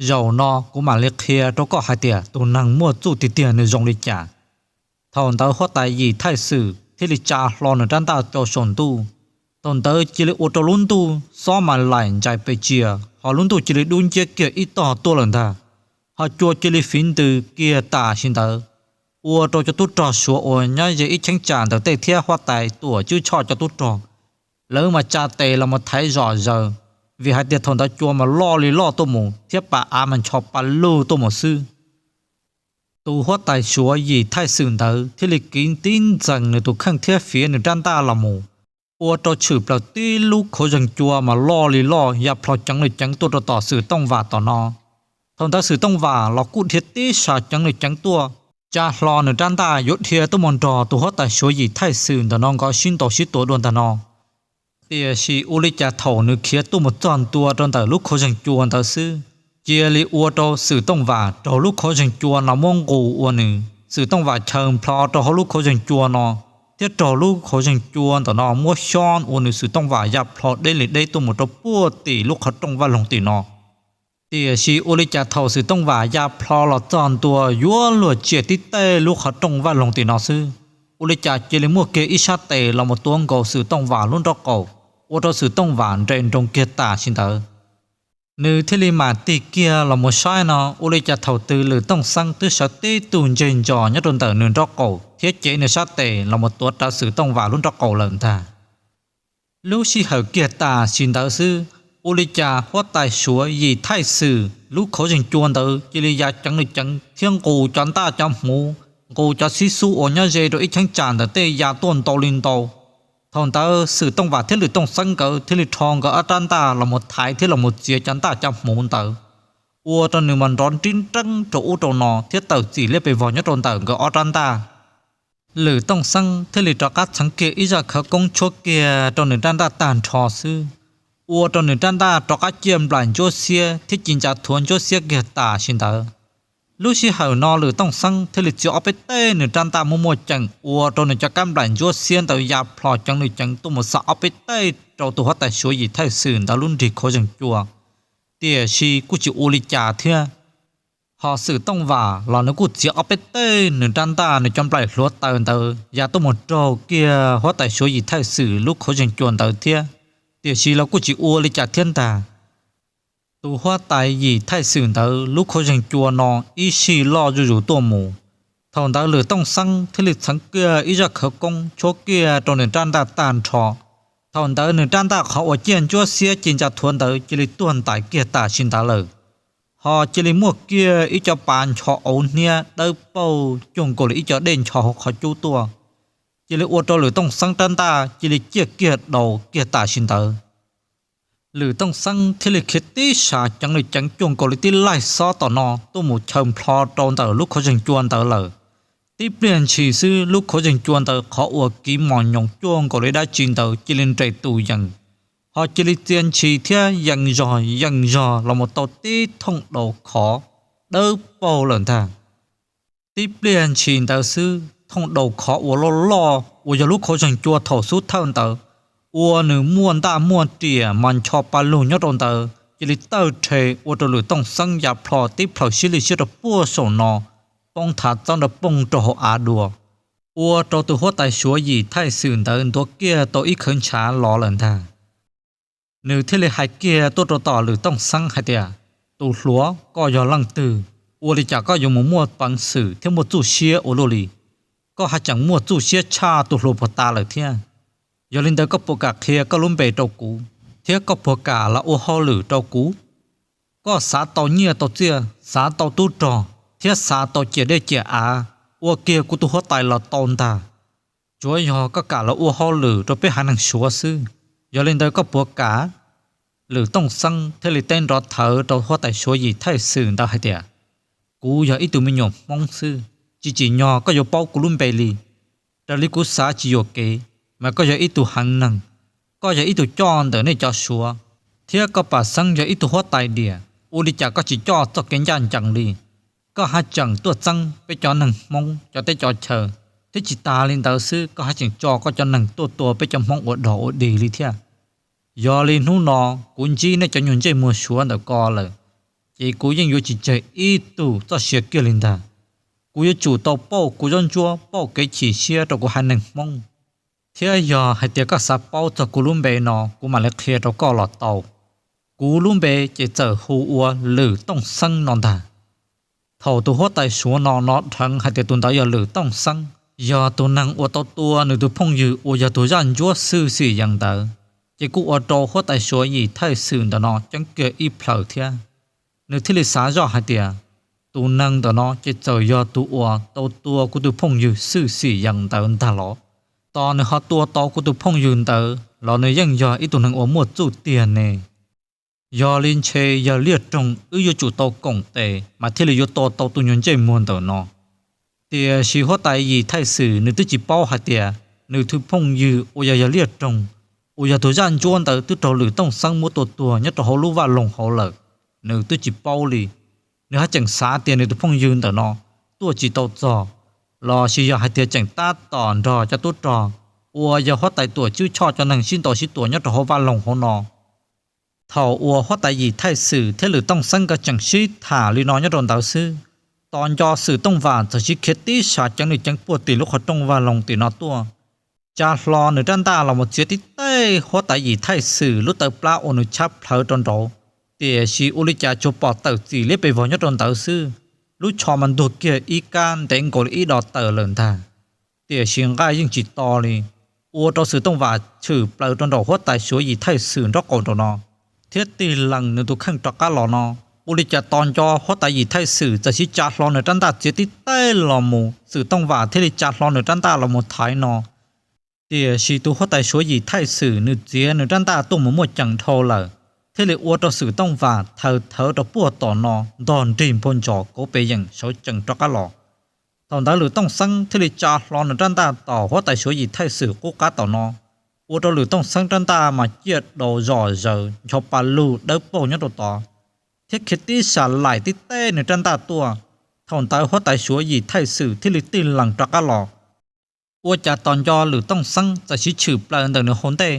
Zaum no kuv mam li qhia rau koj hais tias tus neeg muaj txuj tiag tiag nws zoo li cas. Thaum ntawd huab tais Yim Thaij Xwm thiaj li tsa hlo nws rab ntaj rau saum ntuj. Thaum ntawd cia li ua rau lub ntuj xob mas laim ntsais pes tsias, ho lub ntuj cia li dub nciab kiag ib tog tuaj lawm ntag. Ho cua cia li fiv ntws kiag tam sim ntawd, ua rau cov tub rog Suav uas nyob ze ib cheeb tsam ntawm tej thiab huab tais Tuam Tswb Tshoj cov tub rog, lawv mas tsa tes los mus thaiv zom zaws, vim hais tias thaum ntawd cua mas loj li loj tuaj mus thiab pas av mas ncho pa lug tuaj mus xwb. Tus huab tais Suav Yim Thaij Xwm ntawd thiaj li kiv tib ntxees nws tus kheej thiab fiav nws rab ntaj los mus, ua rau tshwm plaws tib lub khaub zeeg cua mas loj li loj ya plho ceev li ceev tuaj rau tom Xwm Tooj Vam tom no. Thaum ntawd Xwm Tooj Vam los kuj dhia tib sas ceev li ceev tuaj, tsa hlo nws rab ntaj yuav dhia tuaj mus nrog tus huab tais Suav Yim Thaij Xwm ntawm no nkawd sib ntaus sib tua dua ntag no. Tiam sis ua li cas thaum nws khiav tuaj mus txog ntua rau ntawm lub khaub zeeg cua ntawd xwb, cia li ua rau Xwm Tooj Vam raug lub khaub zeeg cua no muab nqus ua nws, Xwm Tooj Vam chaws nplho rau hauv lub khaub zeeg cua no, thiab raug lub khaub zeeg cua ntawm no muab xyob ua nws Xwm Tooj Vam ya plho deb li deb tuaj mus rau puag tim lub qhov rooj vaj loog tim no. Tiam sis ua li cas thaum Xwm Tooj Vam ya plho los txog ntua yuav luag tsiaj tib teg lub qhov rooj vaj loog tim no xwb, ua li cas cia li muaj kiag ib sab tes los mus tuav nkaus Xwm Tooj Vam lub nraub qaum, ua rau Xwm Tooj Vam nres nroos kiag tam sim ntawd. Nws thiaj li mam tig kiag los mus saib no, ua li cas thaum twg Lwm Tooj Xeeb twb sawv tib tug ntseg ntsos nyob rau ntawm nws nraub qaum thiab cev nws sab tes los mus tuav rawv Xwm Tooj Vam lub nraub qaum lawm ntag. Lub sij hawm kiag tam sim ntawd xwb, ua li cas huab tais Suav Yim Thaij Xwm lub khaub zeeg cua ntawd cia li ya ceev li ceev thiab nqus cov ntaj cov hmuv, nqus cov xib xub uas nyob ze rau ib cheeb tsam ntawm tej ya tuaj ntau li ntau. Thaum ntawd Xwm Tooj Vam thiab Lwm Tooj Xeeb nkawd thiaj li rho nkawd ob rab ntaj los mus thaiv thiab los mus txiav cov ntaj cov hmuv ntawd, ua rau nws mas nrov nrib nreeb rau ub rau no thiab tawm txim liab pes vog nyob rau ntawm nkawd ob rab ntaj. Lwm Tooj Xeeb thiaj li rov qab txheev kiag ib zaj khawv koob tshuab kiag rau nws rab ntaj tag nrho xwb, ua rau nws rab ntaj rov qab ciaj nplaim ntsuab xiab thiab ci ntsa thuav ntsuab xiab kiag tam sim ntawd. Lub sij hawm no Lwm Tooj Xeeb thiaj li txiav ob peb teg nws rab ntaj muaj muaj ceem ua rau nws cov kab nplaim ntsuab xiab ntawd ya plho ceev li ceev tuaj mus xa ob peb teg rau tus huab tais Suav Yim Thaij Xwm ntawd lub nrig khaub zeeg cua, tiam sis kuj tsis ua li cas thiab. Ho Xwm Tooj Vam los nws kuj txiav ob peb teg nws rab ntaj nws cov nplaim hluav taws ntawd ya tuaj mus raug kiag huab tais Suav Yim Thaij Xwm lub khaub zeeg cua ntawd thiab, tiam sis los kuj tsis ua li cas thiab ntag. Tus huab tais Yim Thaij Xwm ntawd lub khaub zeeg cua no ib sij loj zuj zus tuaj mus. Thaum ntawd Lwm Tooj Xeeb thiaj li txheev kiag ib zaj khawv koob tshuab kiag rau nws rab ntaj tag nrho. Thaum ntawd nws rab ntaj qhov uas ciaj ntsuab xiab ci ntsa thuav ntawd cia li tuag ntais kiag tam sim ntawd lawm, ho cia li muaj kiag ib co pas ncho auv hniab dawb paug cuag nkaus li ib co dej ncho hauv qhov cub tuaj, cia li ua rau Lwm Tooj Xeeb rab ntaj cia li ciaj kiag daus kiag tam sim ntawd. Lwm Tooj Xeeb thiaj li khiav tib sas ceev li ceev cuag nkaus li tib laig xob tom no tuaj mus chaws nplho rau ntawm lub khuav zeeg cua ntawd lawm. Tib pliag ntshis xwb lub khuav zeeg cua ntawd qhov uas kiv mos nyoos cuag nkaus li dab tsi ntawd cia li nres tus yees, ho cia li txia ntshis thiab yees zog yees zog los mus tau tib thooj daus khov dawb paug lawm ntag. Tib pliag ntshis ntawd xwb thooj daus khov uas loj loj uas yog lub khuav zeeg cua thaum xub thawj ntawd ua nws muaj ntaj muaj riam mas ncho pa lug nyob rau ntawd cia li tawg rhe ua rau Lwm Tooj Xeeb ya plho tib plhaws siab li siab rau puag saum no poob thav txob nrov poog rau hauv av dua, ua rau tus huab tais Suav Yim Thaij Xwm ntawd ntuav kiag tau ib khawv ntshav los lawm ntag. Nws thiaj li hais kiag tuaj rau tom Lwm Tooj Xeeb hais tias, tus hluas, koj yog leej twg, ua li cas koj yuav mus muaj peev xwm thiab muaj txuj siab ua luaj li? Koj haj tseem muaj txuj siab tshaj tus hluas puag ta lawm thiab. Yog li ntawd koj puas kam qhia koj lub npe rau kuv, thiab koj puas kam los ua hauj lwm rau kuv? Koj xav tau nyiaj tau txiaj, xav tau tub rog, thiab xav tau ciam dej ciam av, ua kiag kuv tus huab tais los tau ntag. Tsuav yog koj kam los ua hauj lwm rau peb haiv neeg Suav xwb. Yog li ntawd koj puas kam? Lwm Tooj Xeeb thiaj li teb nrov thawv rau huab tais Suav Yim Thaij Xwm ntawd hais tias, kuv yog ib tug me nyuam Hmoob xwb, tsis tsim nyog koj yuav paub kuv lub npe li. Raws li kuv xav tsis yuam kev, mas koj yog ib tug heev neeg, koj yog ib tug coj ntawm nej cov Suav, thiab koj pam xeeb yog ib tug huab tais diam, ua li cas koj tsis coj txoj kev ncaj ncees li? Koj haj tseem tuaj txeeb peb cov neeg Hmoob cov teb cov chaw, thiab tsis tas li ntawd xwb koj haj tseem tso koj cov neeg tuaj tua peb cov Hmoob ua dog ua dig li thiab. Yog li hnub no kuv ntsib nej cov nyuag ntsej muag Suav ntawm ko lawm, ces kuv yeej yuav tsis tseg ib tug txoj sia kiag li ntag. Kuv yuav tsum tau pauj kuv zaub ntsuab pauj kev chim siab rau kuv haiv neeg Hmoob. Thiab yog hais tias koj xav paub txog kuv lub npe no kuv mam li qhia rau koj los tau. Kuv lub npe ces txawm hu ua Lwm Tooj Xeeb no ntag. Thaum tus huab tais Suav no hnov dheev hais tias tus ntawd yog Lwm Tooj Xeeb, yog tus neeg uas tau tua nws tus phooj ywg uas yog tus zaj ntsuab xwj xim yees ntawd, ces kuj ua rau huab tais Suav Yim Thaij Xwm ntawm no ceeb kiag ib plhaws thiab. Nws thiaj li xav zoj hais tias, tus neeg ntawm no ces txawm yog tus uas tau tua kuv tus phooj ywg xwj xim yees ntawd ntag los? Tos nws ho tua tau kuv tus phooj ywg ntawd los nws yeej yog ib tug neeg uas muaj txuj tiag ne. Yog li ntshe yawg Liaj Roog wb yuav tsum tau koom tes mas thiaj li yuav tua tau tus nyuag ntsej muag ntawm no. Tiam sis huab tais Yim Thaij Xwm nws twb tsis paub hais tias nws tus phooj ywg uas yog yawg Liaj Roog, uas yog tus zaj ntsuab ntawd twb raug Lwm Tooj Xeeb muab tua tuag nyob rau hauv lub vaj loog hauv lawm, nws twb tsis paub li. Nws haj tseem xav tias nws tus phooj ywg ntawm no tuaj tsis tau txog, los sis yog hais tias tseem tab tom nrog cov tub rog uas yog huab tais Tuam Tswb Tshoj cov neeg sib ntaus sib tua nyob rau hauv vaj loog hauv no. Thaum uas huab tais Yim Thaij Xwm thiab Lwm Tooj Xeeb nkawd tseem sib tham li no nyob rau ntawd xwb, tos nco Xwm Tooj Vam txawm sib khiav tib sas ceev li ceev puag tim lub qhov rooj vaj loog tim no tuaj, tsa hlo nws rab ntaj los mus txiav tib teg huab tais Yim Thaij Xwm lub taw plab uas nws tshab plhawv rau nraud. Tiam sis ua li cas tsuas pom tawm txim liab pes vog nyob rau ntawd xwb, lub tsho mas ntuag kiag ib kab ntev nkaus li ib dos tawm lawm ntag. Tiam sis nqaij yeej tsis to li, ua rau Xwm Tooj Vam tshwm plaws rau nraum huab tais Suav Yim Thaij Xwm nraub qaum nraum no, thiab tig lees nws tus kheej rov qab los no. Ua li cas tos nco huab tais Yim Thaij Xwm txawm sib tsa hlo nws rab ntaj txiav tib teg los mus, Xwm Tooj Vam thiaj li tsa hlo nws rab ntaj los mus thaiv no. Tiam sis tus huab tais Suav Yim Thaij Xwm nws txiav nws rab ntaj tuaj mus muaj ceem dhau lawm, thiaj li ua rau Xwm Tooj Vam thawv thawv rau puag tom no ntog nrig npua ntsos kauv pes yeem sawv tsees rov qab los. Thaum ntawd Lwm Tooj Xeeb thiaj li tsa hlo nws rab ntaj tom huab tais Suav Yim Thaij Xwm qub qab tom no, ua rau Lwm Tooj Xeeb rab ntaj mas ciaj daus zom zaws ncho pa lug dawb paug nyob rau tod, thiab khiav tib sas laim tib teg nws rab ntaj tuaj. Thaum ntawd huab tais Suav Yim Thaij Xwm thiaj li tig lees rov qab los. Ua cas tos nco Lwm Tooj Xeeb txawm sib tshwm plaws ntawm nws hauv ntej,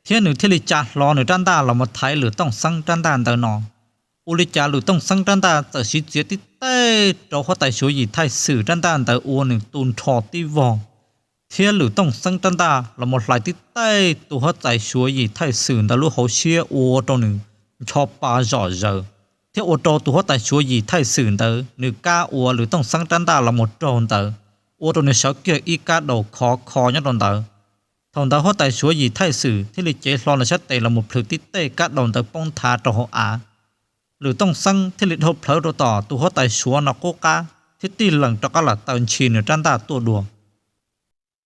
thiab nws thiaj li tsa hlo nws rab ntaj los mus thaiv Lwm Tooj Xeeb rab ntaj ntawd no. Ua li cas Lwm Tooj Xeeb rab ntaj txawm sib txiav tib teg rau huab tais Suav Yim Thaij Xwm rab ntaj ntawd ua nws tu nrho tib vog, thiab Lwm Tooj Xeeb rab ntaj los mus hlais tib teg tus huab tais Suav Yim Thaij Xwm ntawd lub hauv siab ua rau nws ncho pa zom zaws, thiab ua rau tus huab tais Suav Yim Thaij Xwm ntawd nws kab uas Lwm Tooj Xeeb rab ntaj los mus raug ntawd, ua rau nws sawv kiag ib kab daus khov kho nyob rau ntawd. Thaum ntawd huab tais Suav Yim Thaij Xwm thiaj li cev hlo nws sab tes los mus plhws tib teg kab daus ntawd poob nthav rau hauv av. Lwm Tooj Xeeb thiaj li dhau plhawv rau tom tus huab tais Suav no qub qab thiab tig lees rov qab los taw ntshis nws rab ntaj tuaj dua.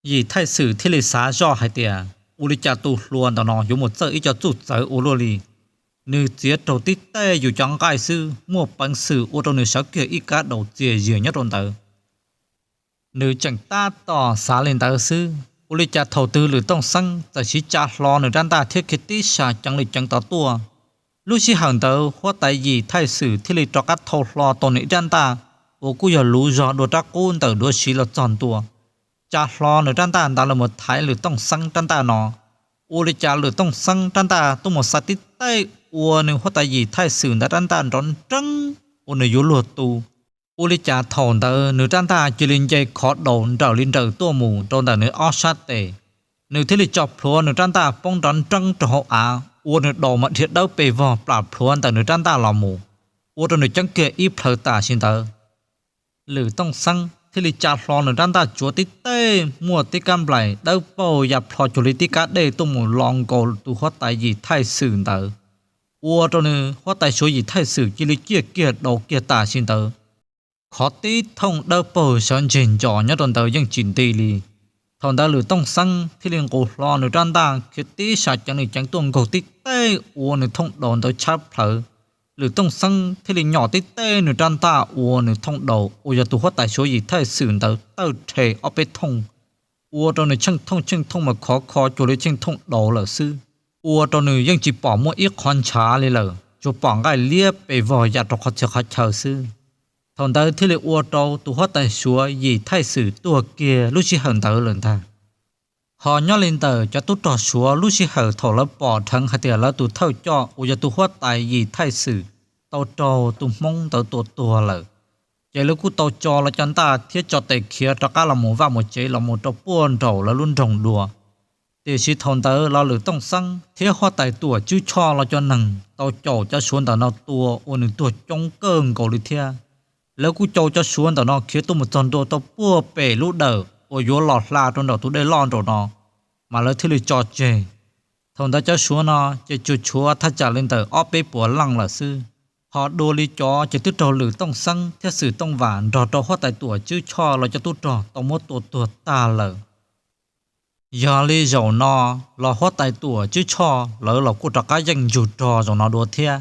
Yim Thaij Xwm thiaj li xav zoj hais tias, ua li cas tus hluas ntawm no yuav mus txawj ib co txuj txawv ua luaj li. Nws txiav raug tib tej yus cov nqaij xwb, muaj peev xwm ua rau nws sawv kiag ib kab daus txias zias nyob rau ntawd. Nws tseem tab tom xav li ntawd xwb, ua li cas thaum twg Lwm Tooj Xeeb txawm siv tsa hlo nws rab ntaj thiab khiav tib sas ceev li ceev tod tuaj. Lub sij hawm ntawd huab tais Yim Thaij Xwm thiaj li rov qab thau hlo tau nws ib rab ntaj uas kuj yog luv zog dua rab qub ntawm duav siv los txog ntua, tsa hlo nws rab ntaj ntawd los mus thaiv Lwm Tooj Xeeb rab ntaj no. Ua li cas Lwm Tooj Xeeb rab ntaj tuaj mus xa tib tej ua nws huab tais Yim Thaij Xwm ntawd rab ntaj nrov nreeb ua nws yuav luag tu. Ua li cas thaum ntawd nws rab ntaj cia li nce khov daus nrawm li nrawm tuaj mus rau ntawm nws ob sab tes. Nws thiaj li tso plhuav nws rab ntaj poob nrov nreeb rau hauv av, ua nws daus mas dhia dawb pes vog plam plhuav ntawm nws rab ntaj los mus, ua rau nws ceeb kiag ib plhaw tam sim ntawd. Lwm Tooj Xeeb thiaj li tsa hlo nws rab ntaj tsuav tib tej muaj tib kab nplaim dawb paug ya plho cuag li tib kab dej tuaj mus lo nkaus tus huab tais Yim Thaij Xwm ntawd, ua rau nws huab tais Suav Yim Thaij Xwm cia li ciaj kiag daus kiag tam sim ntawd. Khov tib thooj dawb paug sawv ntseg ncos nyob rau ntawd yeej tsis nti li. Thaum ntawd Lwm Tooj Xeeb thiaj li nqus hlo nws rab ntaj khiav tib sas ceev li ceev tuaj nkaug tib tej ua nws thooj daus ntawd tshab plhawv. Lwm Tooj Xeeb thiaj li nyom tib tej nws rab ntaj ua nws thooj daus uas yog tus huab tais Suav Yim Thaij Xwm ntawd tawg rhe ob peb thooj, ua rau nws tsheej thooj tsheej thooj mas khov kho cuag li tsheej thooj daus lawm xwb, ua rau nws yeej tsis pom muaj ib qhov ntshav li lawm, tsuas pom nqaij liab pes vog ya rau qhov txhia qhov chaw xwb. Thaum ntawd thiaj li ua rau tus huab tais Suav Yim Thaij Xwm tuag kiag lub sij hawm ntawd lawm ntag. Ho nyob li ntawm cov tub rog Suav lub sij hawm thaum lawv pom dheev hais tias lawv tus thawj coj uas yog tus huab tais Yim Thaij Xwm tau raug tus Hmoob ntawd tua tuag lawm, ces lawv kuj tau tso lawv cov ntaj thiab tso tes khiav rov qab los mus vaj mus tsev los mus rau puag nraum lawv lub nroog dua. Tiam sis thaum ntawd los Lwm Tooj Xeeb thiab huab tais Tuam Tswb Tshoj los cov neeg tau caum cov Suav ntawm no tua ua nws tuag coob kawg nkaus li thiab. Lawv kuj caum cov Suav ntawm no khiav tuaj mus txog ntua tau puag pem lub dawm uas yuav los hla rau nraum tus dej loj nraum no, mas lawv thiaj li tso tseg. Thaum ntawd cov Suav no ces tsuas tshuav thaj tsam li ntawm ob peb puas leej lawm xwb. Ho dua li cov ces twb raug Lwm Tooj Xeeb thiab Xwm Tooj Vam nrog rau huab tais Tuam Tswb Tshoj los cov tub rog tau muab tua tuag tag lawm. Yog li zaum no los huab tais Tuam Tswb Tshoj lawv los kuj rov qab yeej ntsug rog zaum no dua thiab.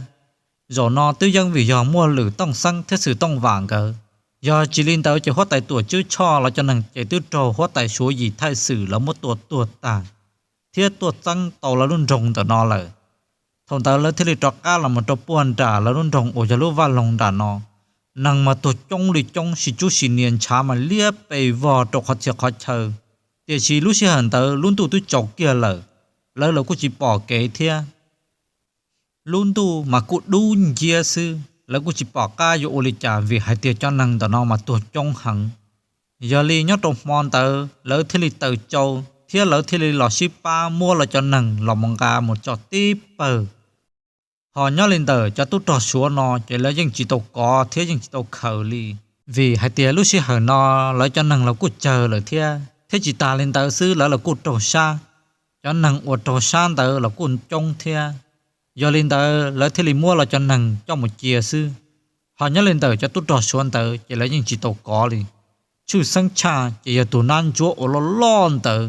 Zaum no twb yeej vim yog muaj Lwm Tooj Xeeb thiab Xwm Tooj Vam nkawd. Yog tsis li ntawd ces huab tais Tuam Tswb Tshoj los cov neeg ces twb raug huab tais Suav Yim Thaij Xwm lawv muab tua tuag tag thiab tuaj txeeb tau lawv lub nroog ntawm no lawm. Thaum ntawd lawv thiaj li rov qab los mus rau puag nram lawv lub nroog uas yog lub vaj loog nram no. Neeg mas tuag coob li coob, sis tsub sis nias ntshav mas liab pes vog rau qhov txhia qhov chaw. Tiam sis lub sij hawm ntawd lub ntuj twb tsaus kiag lawm, lawv los kuj tsis pom kev thiab. Lub ntuj mas kuj dub nciab xwb, lawv kuj tsis pom qab yuav ua li cas vim hais tias cov neeg ntawm no mas tuag coob heev. Yog li nyob rau hmo ntawd lawv thiaj li taws tsau thiab lawv thiaj li los sib pab muab lawv cov neeg los mus nqa mus tso tib pawg. Ho nyob li ntawm cov tub rog Suav no ces lawv yeej tsis tau kov thiab yeej tsis tau khaws li, vim hais tias lub sij hawm no lawv cov neeg los kuj tsawg lawm thiab. Thiab tsis tas li ntawd xwb, lawv los kuj raug sab, cov neeg uas raug sab ntawd los kuj coob thiab. Yog li ntawd lawv thiaj li muab lawv cov neeg coj mus cia xwb. Ho nyob li ntawm cov tub rog Suav ntawd ces lawv yeej tsis tau kov li. Tshwj xeeb tshaj ces yog tus nab ntsuab uas loj loj ntawd.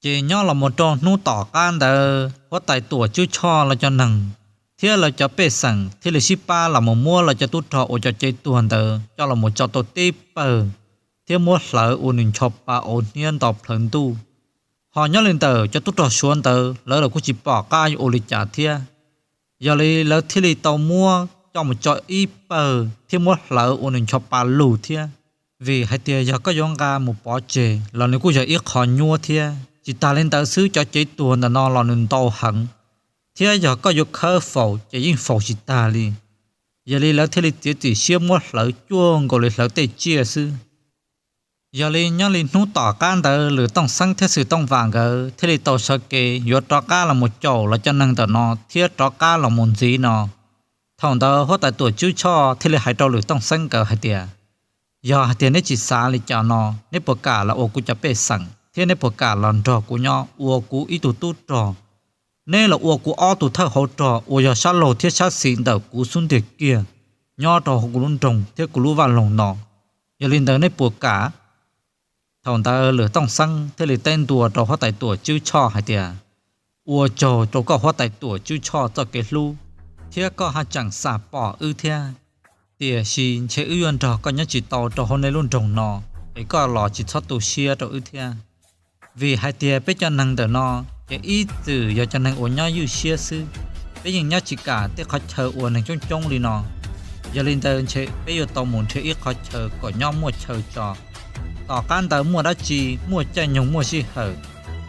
Ces nyob los mus rau hnub tom qab ntawd huab tais Tuam Tswb Tshoj lawv cov neeg thiab lawv cov pej xeem thiaj li sib pab los mus muab lawv cov tub rog uas cov cev tuag ntawd coj los mus tso tau tib pawg thiab muab hlawv ua nws ncho pa auv hniab nto plhaw ntuj. Ho nyob li ntawm cov tub rog Suav ntawd lawv los kuj tsis pom qab yuav ua li cas thiab. Yog li lawv thiaj li tau muab coj mus tso ib pawg thiab muab hlawv ua nws ncho pa lug thiab. Vim hais tias yog koj yuav nqa mus pov tseg los nws kuj yog ib qho nyuab thiab. Tsis tas li ntawd xwb, cov cev tuag ntawm no los nws ntau heev, thiab yog koj yuav khawb faus ces yeej faus tsis tag li. Yog li lawv thiaj li txiav txim siab muab hlawv cuag nkaus li hlawv tej tsiaj xwb. Yog li nyob li hnub tom qab ntawd Lwm Tooj Xeeb thiab Xwm Tooj Vam nkawd thiaj li tau sawv kev yuav rov qab los mus caum lawv cov neeg ntawm no thiab rov qab los mus ntxiv no. Thaum ntawd huab tais Tuam Tswb Tshoj thiaj li hais rau Lwm Tooj Xeeb nkawd hais tias, yog hais tias neb tsis xav li cas no, neb puas kam los ua kuv cov pej xeem thiab neb puas kam los nrog kuv nyob ua kuv ib tug tub rog? Neb los ua kuv ob tug thawj hauv rog uas yog sab laug thiab sab xis ntawm kuv xub ntiag kiag nyob rau hauv kuv lub nroog thiab kuv lub vaj loog no. Yog li ntawd neb puas kam? Thaum ntawd Lwm Tooj Xeeb thiaj li teb ntua rau huab tais Tuam Tswb Tshoj hais tias, Ua tsaug rau koj huab tais Tuam Tswb Tshoj txoj kev hlub thiab koj haj tseem xam pom wb thiab. Tiam sis ntshe wb yuav nrog koj nyob tsis tau rau hauv nej lub nroog no, es koj los tsis txhob tu siab rau wb thiab. Vim hais tias peb cov neeg ntawm no ces ib txwm yog cov neeg uas nyob ywj siab xwb. Peb yeej nyob tsis kam tej qhov chaw uas neeg coob coob li no. Yog li ntawd ntshe peb yuav tau mus nrhiav ib qhov chaw kom nyob muaj chaw tso. Tom qab ntawd muaj dab tsi, muaj caij nyoog muaj sij hawm,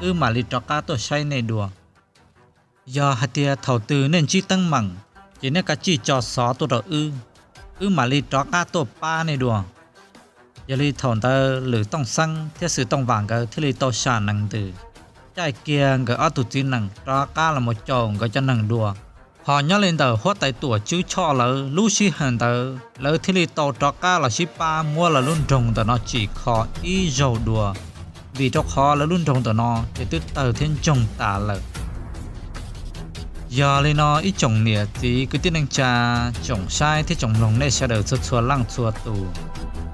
wb mam li rov qab tuaj saib nej dua. Yog hais tias thaum twg nej ntsib teeb meem, ces nej kav tsij tso xov tuaj rau wb, wb mam li rov qab tuaj pab nej dua. Yog li thaum ntawd Lwm Tooj Xeeb thiab Xwm Tooj Vam nkawd thiaj li tau sam nees ntws, caij kiag nkawd ob tug txiv nees rov qab los mus caum nkawd cov neeg dua. Ho nyob li ntawm huab tais Tuam Tswb Tshoj lawv, lub sij hawm ntawd lawv thiaj li tau rov qab los sib pab muab lawv lub nroog ntawm no tsim kho ib zaug dua, vim rau qhov lawv lub nroog ntawm no ces twb tawg thiab ntsoog tas lawm. Yog li no ib tsoom niam txiv kwv tij neej tsa, tsoom saib thiab tsoom mloog nej sawv daws txhua txhua leej txhua tus,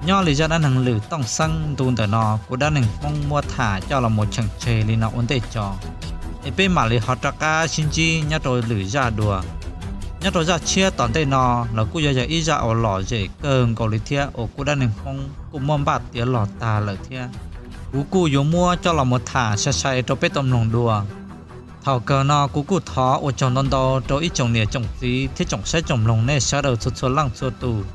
nyob li zaj dab neeg Lwm Tooj Xeeb ntu ntawm no kuv Dab Neeg Hmoob muab tham coj los mus tseem tseg li no ua ntej tso, es peb mam li ho rov qab sib ntsib nyob rau lwm zaj dua. Nyob rau zaj tshiab tom ntej no los kuj yuav yog ib zaj uas lom zem kawg nkaus li thiab uas kuv Dab Neeg Hmoob kuj muab npaj tiav los tag lawm thiab. Kuv kuj yuav muab coj los mus tham sai sai rau peb tau mloog dua. Thaum kawg no kuv kuj thov ua tsaug ntau ntau rau ib tsoom niam tsoom txiv thiab tsoom saib tsoom mloog nej sawv daws txhua txhua leej txhua tus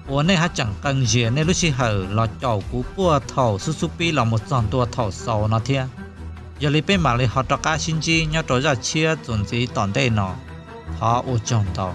uas nej haj tseem qee zias nej lub sij hawm los caum kuv puag thaum xub xub pib los mus txog ntua thaum xaus no thiab. Yog li peb mam li ho rov qab sib ntsib nyob rau zaj tshiab txuas ntxiv tom ntej no. Thov ua tsaug ntau.